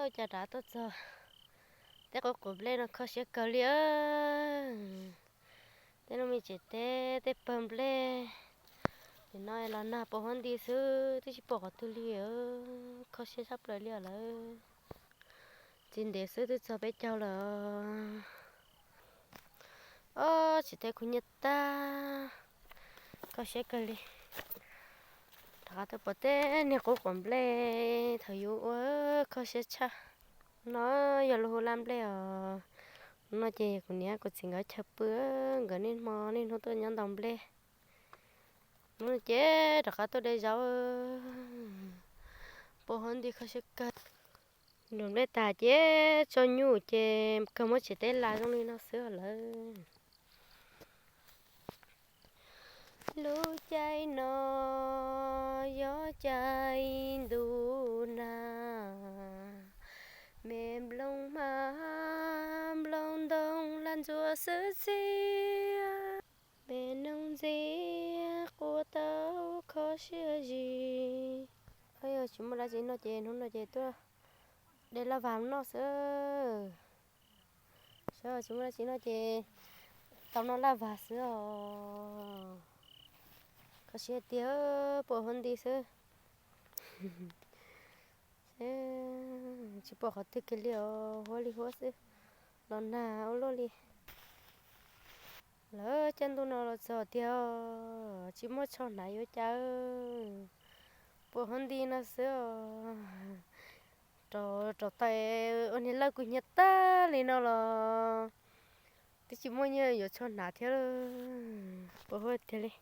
Ua cas rov tuaj txog tej qub quav nplej no kho siab kawg li. Tej lub me tsev teb, tej pawg nplej, nim no los nag pos huab nti xwb twb tsis pom qhov twg li. Kho siab tshaj plaws li lawm. Tsis ntev xwb twb txog peb caug lawm. Ob tsev teb kub hnyiab tag, kho siab kawg li. Rov qab tuaj pom tej niag qub quav nplej thaum yus ua kho siab tshaj. No yog lub hub laj nplej os. No ces kuv niam kuv txiv nkawd chaw pw, nkawd niaj hmo niaj hnub tuaj nyob ntaus nplej. Hnub no ces rov qab tuaj de zaub, pos huab nti kho siab kawg. Ntaus nplej tas ces tso nyuj ces kawg muab tsev teb la zoo li no xwb lawm. Lub caij no yog caij ntuj nag, me nplooj hmab nplooj ntoo lam ntxuav xwb txiaj, me noog ntxiab quaj tau kho siab zim. Yog tsis muaj dab tsi noj ces hnub no ces tuaj de laj vas noj xwb. Sawv tsis muaj dab tsi noj ces tau noj laj vas xwb os. Kho siab tiag, pos huab nti xwb. Tsis pom qhov twg kiag li os, huab li huab xwb, los nag ua luaj li. Lawv caij ntuj no los txog tiag, tsis muaj tsho hnav yuav cas, pos huab nti no xwb os. Rau, rau tais ua niag lawj kub hnyiab tag li no los twb tsis muaj nyiaj yuav tsho hnav thiab, pos huab tiag li.